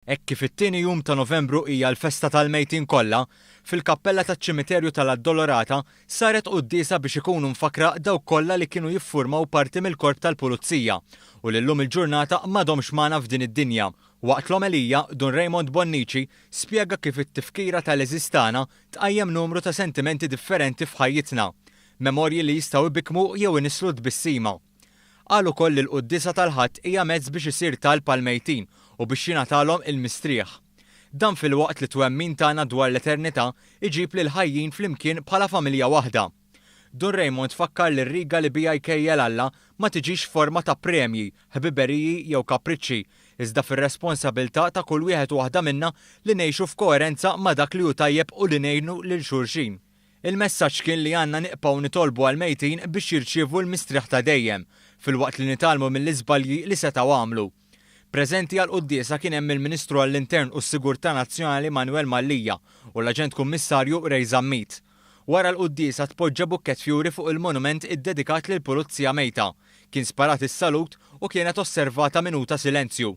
Hekk kif it-tieni jum ta' Novembru hija l-festa tal-mejtin kollha, fil-kappella taċ-ċimiterju tal-Addolorata saret quddiesa biex ikunu mfakkra dawk kollha li kienu jiffurmaw parti mill-Korp tal-Pulizija u li llum il-ġurnata m'għadhomx magħna f'din id-dinja. Waqt l-omelija, Dun Raymond Bonnici spjega kif it-tifkira tal-għeżież tagħna tqajjem numru ta' sentimenti differenti f'ħajjitna, memorji li jistgħu jbikkmu jew inisslu tbissima. Qal ukoll li l-quddiesa tal-Ħadd hija mezz biex isir talb għall-mejtin u biex jingħatalhom il-mistrieħ. Dan filwaqt li t-twemmin tagħna dwar l-eternità jġib lill-ħajjin flimkien bħala familja waħda. Dun Raymond fakkar li r-riga li biha jkejjel Alla ma tiġix f'forma ta' premji, ħbiberiji jew kapriċċi, iżda fir-responsabilità ta' kull wieħed u waħda minna li ngħixu f'koerenza ma' dak li hu tajjeb u li ngħinu lil xulxin. Il-messaġġ kien li għandna niqpgħu nitolbu għall-mejtin biex jirċievu l-mistrieħ ta' dejjem, filwaqt li nitgħallmu mill-iżbalji li setgħu għamlu. Preżenti għall-quddiesa kien hemm il-Ministru għall-Intern u s-Sigurtà Nazzjonali Manuel Mallia u l-Aġent Kummissarju Ray Zammit. Wara l-quddiesa tpoġġa bukkett fjuri fuq il-monument iddedikat lill-Pulizija mejta, kien sparat is-salut u kienet osservata minuta silenzju.